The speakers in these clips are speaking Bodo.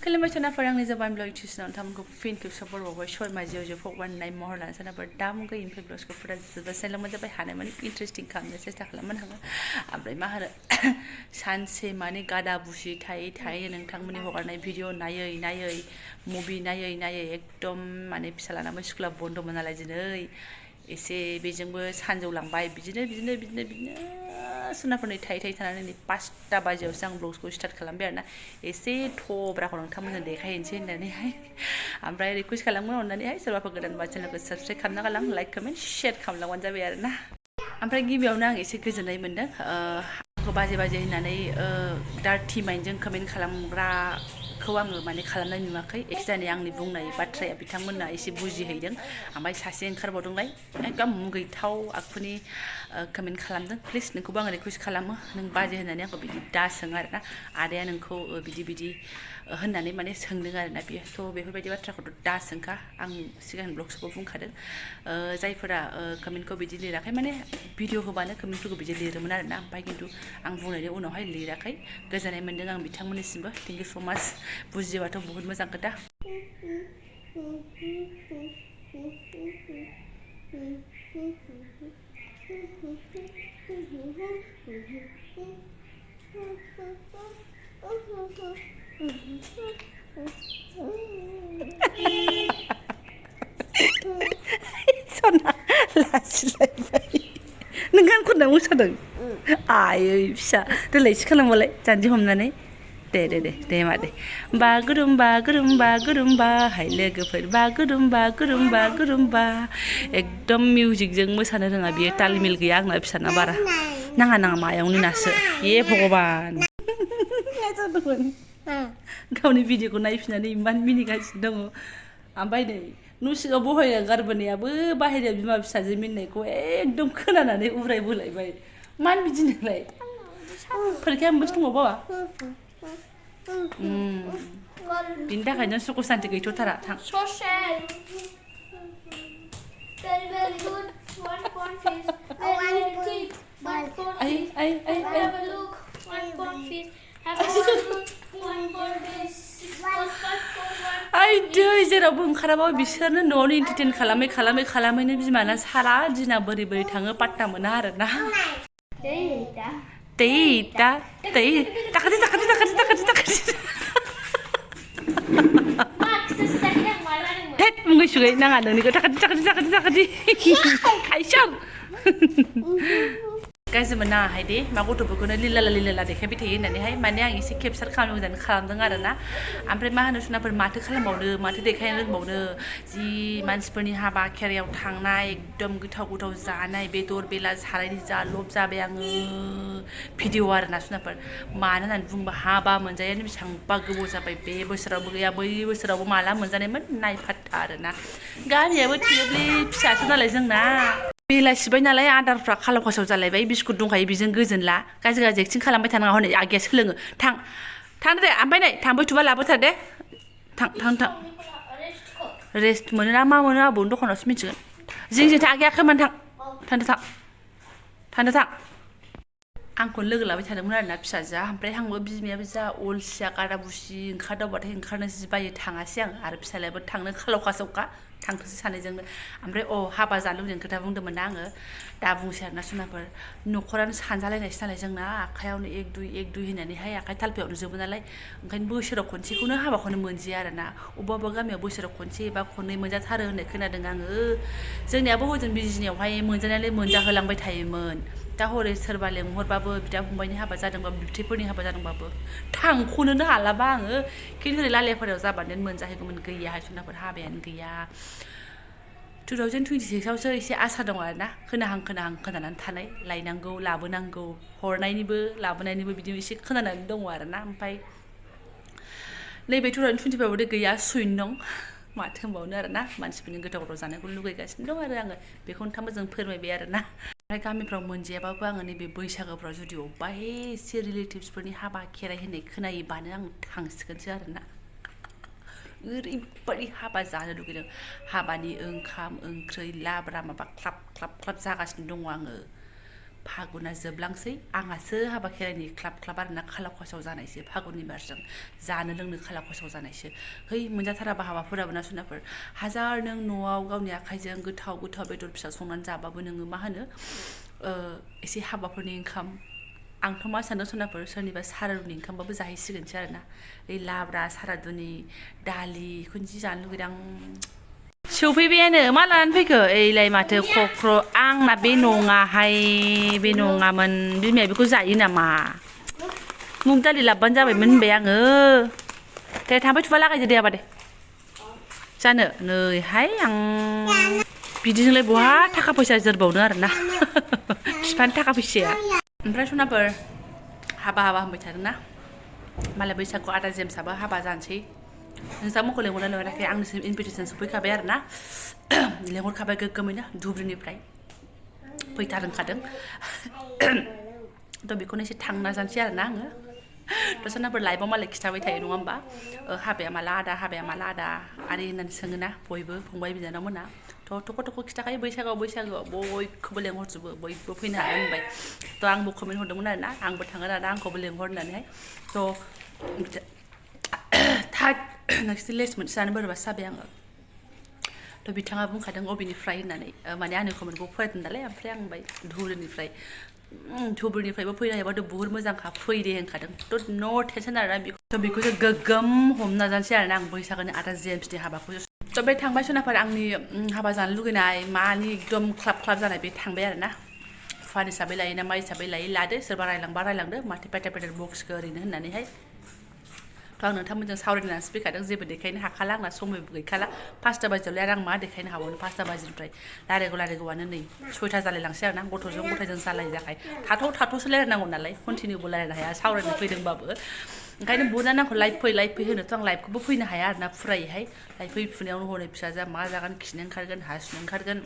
खुलुमबाय सोनाफोर आंनि जबानब्लग YouTube channel नोंथांमोनखौ फिन खेबसेबाव बरबावबाय शर्मा जिउ फगवान नाय महर लाना सोनाफोर दा मुगै इनफाय ब्लग्सखौ फुरा जोबजासे मोजाबाय हानाय माने इन्टारेस्टिं खालामनो सेस्था खालामनो हागोन ओमफ्राय मा होनो सानसे माने गादा बुसि थायै थायै नोंथांमोननि हगारनाय भिडिअ नायै मुभि नायै एकदम माने फिसालानाबो स्कुला बन्द'मोन नालाय दिनै एसे बेजोंबो सानजौलांबाय बिदिनो सोनाफोरनि थायै थानानै नै 5टा बाजियावसो आं ब्लग्सखौ स्टार्ट खालामबाय आरोना एसे थब्राखौ नोंथांमोनजों देखायनोसै होननानैहाय ओमफ्राय रिकुवेस्ट खालामो अननानैहाय सोरबाफोर गोदानबा चेनेलखौ साबस्क्राइब खालामना गालां लाइक कमेन्ट शेयार खालामलांबानो जाबाय आरोना ओमफ्राय गिबियावनो आं एसे गोजोननाय मोन्दों आंखौ बाजे होननानै डार्टि माइन्डजों कमेन्ट खालामग्राखौ आङो माने खालामनाय नुवाखै एक्सट्रानि आंनि बुंनाय बाथ्राया बिथांमोनना एसे बुजिहैदों ओमफ्राय सासे ओंखारबावदोंलाय एकदम मुगैथाव आखुनि कमेन्ट खालामदों प्लिज नोंखौबो आं रिकुवेस्ट खालामो नों बाजे होननानै आंखौ बिदि दासों आरोना आदाया नोंखौ बिदि होननानै माने सोंदों आरोना बियो थ' बेफोरबायदि बाथ्राखौथ' दासोंखा आं सिगां ब्लग्सखौ बुंखादों जायफोरा कमेन्टखौ बिदि लिराखै माने भिडिअ होबानो कमेन्टफोरखौ बिदि लिरोमोन आरोना ओमफ्राय खिन्थु आं बुंनायनि उनावहाय लिराखै गोजोननाय मोन्दों आं बिथांमोननिसिमबो थेंक इउ स' माच बुजियोबाथ' बहुत मोजां खोथा सना लाजिलायबाय नों गान खनना मोसादों आयै फिसा दोलाय सि खालामबालाय जानजि हमनानै दे मा दे बागुरुम्बा हाय लोगोफोर बागुरुम्बा एकदम मिउजिकजों मोसानो रोङा बियो तालमिल गैया आंना फिसाना बारा नाङा मायावनो नासो ए भगबान गावनि भिडिअखौ नायफिननानै इमान मिनिगासिनो दङ ओमफ्राय नै न' सिङाव बहायना गारबोनायाबो बाहेरायाव बिमा फिसाजो मिनिनायखौ एकदम खोनानानै उरायबोलायबाय मानो बिदि नोंलाय फरिखाया मोनबेसे दङ बाबा बिनि थाखायनो सुखु सान्ति गैथ'थारा थां दै जेरावबो ओंखाराबाबो बिसोरनो न'आवनो इन्टारटेन खालामैनो बिमाना सारा दिना बोरै थाङो पात्ता मोना आरोना मुगै नाङा नोंनिखौ थाखाथि आइसं गाज्रि मोननाङाहाय दे मा गथ'फोरखौनो लिला देखायबाय थायो होननानैहाय माने आं एसे केपचार खालामनो खालामदों आरोना ओमफ्राय मा होनो सोनाफोर माथो खालामबावनो माथो देखायनो रोंबावनो जि मानसिफोरनि हाबा खेरायाव थांनाय एकदम गोथाव जानाय बेदर बेला सारायनि जा लब जाबाय आङो भिडिअ आरोना सोनाफोर मानो होननानै बुङोबा हाबा मोनजायानो बेसेबांबा गोबाव जाबाय बे बोसोरावबो गैया बै बोसोरावबो माला मोनजानायमोन नायफात्ता आरोना गामियाबो थेवब्ले फिसासो नालाय जोंना बेलासिबाय नालाय आदारफ्रा खालाव खासाव जालायबाय बिस्कुट दंखायो बेजों गोजोनला गाज्रि एक्टिं खालामबाय थानाङा हनै आगैया सोलोङो थां दे ओमफ्राय नै थांबाय थुबा लाबोथार दे थां रेस्ट मोनो ना मा मोनो आबौनि दखानावसो मिथिगोन जिं आगैया खोमान थांदो थां आंखौ लोगो लाबाय थादोंमोन आरोना फिसाजोआ ओमफ्राय आंबो बिमायाबो जा अलसिया गादा बुसि ओंखारदावबाथाय ओंखारनो जि बायो थाङासै आं आरो फिसालायाबो थांनो खालाव खासावखा थांथोंसै सानैजोंनो ओमफ्राय हाबा जानो लुबैनायनि खोथा बुंदोंमोन ना आङो दा बुंसै आरोना सोनाफोर न'खरानो सानजालायनायसो नालाय जोंना आखायावनो एक दुइ होननानैहाय आखाइ थालफायावनो जोबो नालाय ओंखायनो बोसोराव खनसेखौनो हाबाखौनो मोनजिया आरोना अबेबा गामियाव बोसोराव खनसे एबा खननै मोनजाथारो होननाय खोनादों आङो जोंनियाबो हजों बिजिनियावहाय मोनजानायालाय मोनजाहोलांबाय थायोमोन दा हरै सोरबा लेंहरबाबो बिदा फंबायनि हाबा जादोंबाबो बिबथैफोरनि हाबा जादोंबाबो थांख'नोनो हालाबा आङो खिन्थु ओरै लालियाफोराव जाबानो मोनजाहैगौमोन गैयाहाय सोनाफोर हाबायानो गैया 2026आवसो एसे आसा दं आरोना खोनाहां खोनानानै थानाय लायनांगौ लाबोनांगौ हरनायनिबो लाबोनायनिबो बिदि एसे खोनानानै दङ आरोना ओमफ्राय नैबे 2025आवबो गैया सुइन दं माथो होनबावनो आरोना मानसिफोरनि गोथाव जानायखौ लुगैगासिनो दं आरो आङो बेखौनो थांबो फोरमायबाय आरोना ओमफ्राय गामिफ्राव मोनजायाबाबो आङो नैबे बैसागोफ्राव जुदि अबेबा एसे रिलेटिभ्सफोरनि हाबा खेराइ होननाय खोनायोबानो आं थांसिगोनसो आरोना ओरैबायदि हाबा जानो लुगैदों हाबानि ओंखाम ओंख्रि लाब्रा माबा ख्लाब जागासिनो दङ आङो फागुना जोबलांसै आंहासो हाबा खेराइनि क्लाब आरोना खाला खसाव जानायसो फागुननि बारजों जानो लोंनो खाला खसाव जानायसो है मोनजाथाराबा हाबाफोराबो ना सुनाफोर हाजार नों न'आव गावनि आखाइजों गोथाव बेदर फिसा संनानै जाबाबो नोङो मा होनो एसे हाबाफोरनि ओंखाम आंथ' मा सानो सुनाफोर सोरनिबा सारादुनि ओंखामबाबो जाहैसिगोनसो आरोना ओइ लाब्रा सारादुनि दालि बेखौनो जि जानो लुगैदों सौफैबायानो मा लानानै फैखो ओइलाय माथो कक्र आंना बे नङाहाय बे नङामोन बिमाया बेखौ जायो नामा मुग दालि लाबबानो जाबायमोन होनबाय आङो दे थांबाय थुबा लागायदो दे आबा दे जानो नैहाय आं बिदिजोंलाय बहा थाखा फैसा जोरबावनो आरोना बिफानि थाखा फैसाया ओमफ्राय सनाफोर हाबा होनबाय थादोंना मालाय बैसागु आदा जेम्सआबो हाबा जानोसै नोंसांमोनखौ लेंहरना लेंहराखै आंनिसिम इनभिटेसन सफैखाबाय आरोना लेंहरखाबाय गोग्गोमैनो धुबुरीनिफ्राय फैथारखादों थ' बेखौनो एसे थांना जानोसै आरोना आङो थ' सोरनाफोर लाइभआव मालाय खिथाबाय थायो नङा होमबा हाबाया माला आदा आरि होननानै सोङोना बयबो फंबाय बिनानावमोना थ' थख' खिथाखायो बैसागोआव बयखौबो लेंहरजोबो बयबो फैनो हागोन होनबाय थ' आंबो कमेन्ट हरदोंमोन आरोना आंबो थांगोन आदा आंखौबो लेंहर होननानैहाय थ' नोंसिनि लेस मोनसे जानो बोरैबासो जाबाय आङो थ' बिथाङा बुंखादों अबेनिफ्राय होननानै माने आंनि कमेन्टखौ फरायदों नालाय ओमफ्राय आं बुंबाय धुबुरीनिफ्रायबो फैनो हायोबाथ' बुहुत मोजांखा फै दे होनखादों थ' न' टेनसन आरोना बेखौसो गोग्गोम हमना जानोसै आरोना आं बैसागोनि आदा जेम्सनि हाबाखौ थ' बे थांबाय सनाफोर आंनि हाबा जानो लुगैनाय मानि एकदम क्लाब जानाय बे थांबाय आरोना फान हिसाबै लायो ना मा हिसाबै लायो लादो सोरबा रायलांबा रायलांदो माथो पेटेल बक्सखौ ओरैनो होननानैहाय थ' आं नोंथांमोनजों सावरायनानैसो फैखादों जेबो देखायनो हाखाला आंना समयबो गैखाला 5टा बाजियावलाय आरो आं मा देखायनो हाबावनो 5टा बाजिनिफ्राय रायलायगौआनो नै 6टा जालायलांसै आरोना गथ'जों जालाय थाथ'सो रायलायनांगौ नालाय कन्टिनिउबो रायलायनो हाया सावरायनो फैदोंबाबो ओंखायनो बुनानै आंखौ लाइभ फै होनोथ' आं लाइभखौबो फैनो हाया आरोना फुरायैहाय लाइभ फैफुनायावनो हनै फिसाजोआ मा जागोन खिनो ओंखारगोन हासुनो ओंखारगोन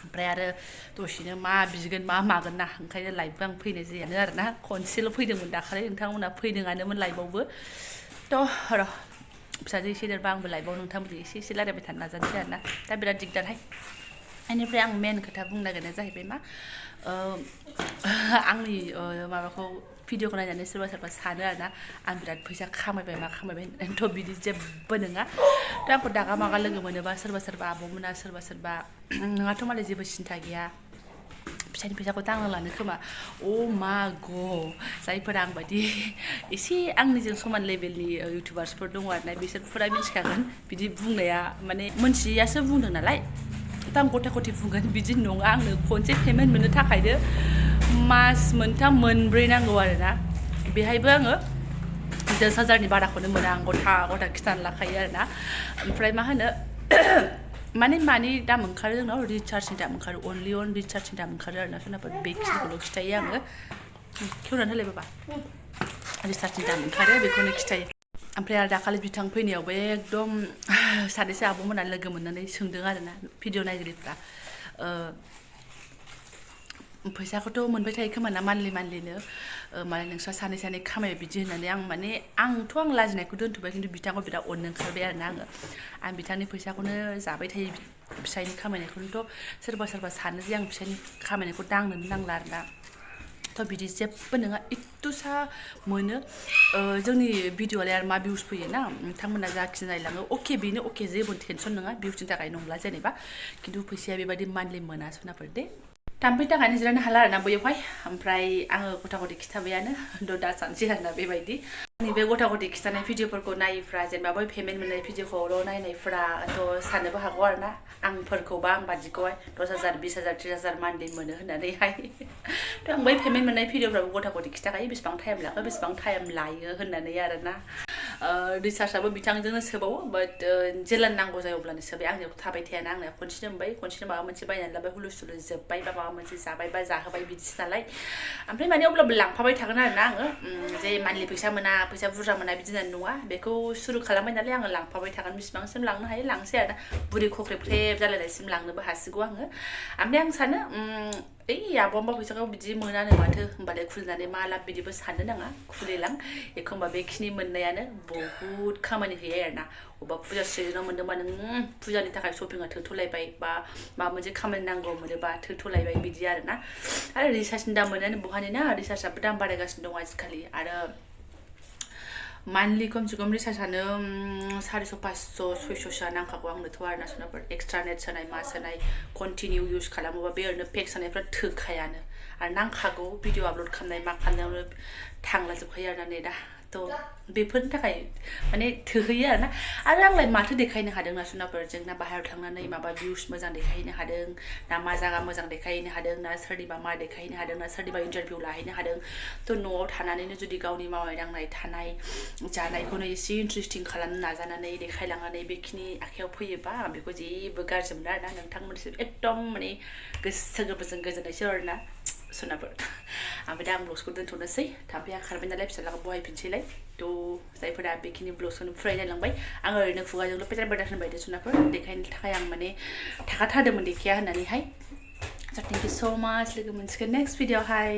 ओमफ्राय आरो दसेनो मा बिगोन मा मागोन ना ओंखायनो लाइभबो आं फैनाय जायानो आरोना खनसेल' फैदोंमोन दाखालि नोंथांमोना फैदोंआनोमोन लाइभआवबो थ' र' फिसाजो एसे देरबा आंबो लाइभआव नोंथांमोनजों एसे रायलायबाय थानो नाजानोसै आरोना दा बिराद दिगदारहाय बेनिफ्राय आं मेन खोथा बुंनो नागिरनाया जाहैबाय मा आंनि माबाखौ भिडिअखौ नायनानै सोरबा सानो आरोना आं बिराद फैसा खामायबाय थ' बिदि जेबो नङा थ' आंखौ दागा मागा लोगो मोनोबा सोरबा आब'मोना सोरबा नोंहाथ' मालाय जेबो सिन्था गैया फिसानि फैसाखौ दांना लानो खोमा मा ग' जायफोरा आंबायदि एसे आंनिजों समान लेभेलनि इउटुबार्सफोर दङ आरोना बिसोर फुरा मिथिखागोन बिदि बुंनाया माने मोनथियासो बुंदों नालाय थ' आं गथा गथि बुंगोन बिदि नङा आंनो खनसे पेमेन्ट मोननो थाखायनो मास मोनथाम मोनब्रै नांगौ आरोना बेहायबो आङो 10,000नि बाराखौनो मोना आं गथा खिथानो लाखायो आरोना ओमफ्राय मा होनो मानि दाम ओंखारो जोंनाव रिचार्जनि दाम ओंखारो अनलि अन रिचार्जनि दाम ओंखारो आरोना सोरनाफोर बेखिनिखौल' खिथायो आङो खेवनानै होलाय बाबा रिचार्जनि दाम ओंखारो बेखौनो खिथायो ओमफ्राय आरो दाखालि बिथां फैनायावबो एकदम सानैसो आब'मोना लोगो मोननानै सोंदों आरोना भिडिअ नायगिरिफ्रा फैसाखौथ' मोनबाय थायो खोमा ना मान्थलिनो माने नोंस्रा सानै खामायो बिदि होननानै आंथ' लाजिनायखौ दोनथ'बाय खिन्थु बिथांखौ बिराद अननो ओंखारबाय आरोना आं बिथांनि फैसाखौनो जाबाय थायो फिसायनि खामायनायखौनोथ' सोरबा सानो जे आं फिसायनि खामायनायखौ दांनोनो नांला आरोना थ' बिदि जेबो नङा इथुसा मोनो जोंनि भिडिअ'आलाय आरो मा भिउस फैयो ना नोंथांमोना जाखिनि नायलाङो बेनो जेबो टेनसन नङा भिउसनि थाखाय नंला जेनेबा खिन्थु फैसाया बेबायदि मान्थलि मोना सोनाफोर दे थाम्फैनि थाखायनो जिरायनो हाला आरोना बैयावहाय ओमफ्राय आङो गथा गथि खिथाबायानो दा सानसै आरोना बेबायदि आंनि बे गथा गथि खिथानाय भिडिअफोरखौ नायिफ्रा जेनेबा बै पेमेन्ट मोननाय भिडिअखौल' नायनायफ्राथ' साननोबो हागौ आरोना आंफोरखौबा आं बादिखौहाय 10,000 20,000 30,000 मान्थलि मोनो होननानैहाय थ' आं बै पेमेन्ट मोननाय भिडिअफ्राबो गथा गथि खिथाखायो बेसेबां टाइम लाखो बेसेबां टाइम लायो होननानै आरोना रिसार्जआबो बिथांजोंनो सोबावो बाट जेला नांगौ जायो अब्लानो सोबाय आंनियाव थाबाय थायाना आंना खनसेनो मोनबाय खनसेनो माबा मोनसे बायनानै लाबाय हुलुस्थुलु जोब्बाय बा माबा मोनसे जाबाय बा जाहोबाय बिदिसो नालाय ओमफ्राय माने अब्लाबो लांफाबाय थागोन आरोना आङो जे मान्थलि फैसा बुरजा मोना बिदि होननानै नङा बेखौ सुरु खालामबाय नालाय आङो लांफाबाय थागोन बेसिबांसिम लांनो हायो लांसै आरोना बुरि खख्रेब ख्रेब जालायनायसिम लांनोबो हासिगौ आङो ओमफ्राय आं सानो आब'आ फैसाखौ बिदि मोनानो माथो होमबालाय खुलिनानै मा लाब बिदिबो साननो नाङा खुलिलां एखमबा बेखिनि मोननायानो बहुद खामानि होयो आरोना अबा फुजा सिजोनाव मोनदोंबा नों फुजानि थाखाय शपिंआ थोथ'लायबाय बा माबा मोनसे खामानि नांगौ मोनोबा थोथ'लायबाय बिदि आरोना आरो रिसार्जनि दाम मोननानै बहानि ना रिसार्जआबो दाम बारायगासिनो दं आजिखालि आरो मान्थलि खमसे खम रिसार्जआनो 400-500-600सोआ नांखागौ आंनोथ' आरोना सोनाफोर एक्सट्रा नेट सोनाय मा सोनाय कन्टिनिउ इउज खालामोबा बे ओरैनो पेक सोनायफ्रा थोखायानो आरो नांखागौ भिडिअ आपल'ड खालामनाय मा खालामनायावनो थांलाजोबखायो आरोना नेटआ थ' बेफोरनि थाखाय माने थोहैयो आरोना आरो आंलाय माथो देखायनो हादों ना सोनाफोर जोंना बाहेरायाव थांनानै माबा भिउस मोजां देखायहैनो हादों ना मा जायगा मोजां देखायहैनो हादों ना सोरनिबा मा देखायहैनो हादों ना सोरनिबा इन्टारभिउ लाहैनो हादों थ' न'आव थानानैनो जुदि गावनि मावनाय दांनाय थानाय जानायखौनो एसे इन्ट्रेस्टिं खालामनो नाजानानै देखायलांनानै बेखिनि आखायाव फैयोबा बेखौ जेबो गाज्रि मोना आरोना नोंथांमोननिसिम एकदम माने गोसो गोरबोजों गोजोननायसो आरोना सोनाफोर ओमफ्राय दा आं ब्लगसखौ दोनथ'नोसै थाम्फैया खारबाय नालाय फिसालाखौ बहायफिनसैलाय थ' जायफोरा बेखिनि ब्लगसखौनो फुराय नायलांबाय आं ओरैनो खुगाजोंल' पेटार पेटार होनबाय सोनाफोर देखायनो थाखाय आं माने थाखाथारदोंमोन देखाया होननानैहाय स' थेंक इउ स' माच लोगो मोनसिगोन नेक्स्ट भिडिअ'आवहाय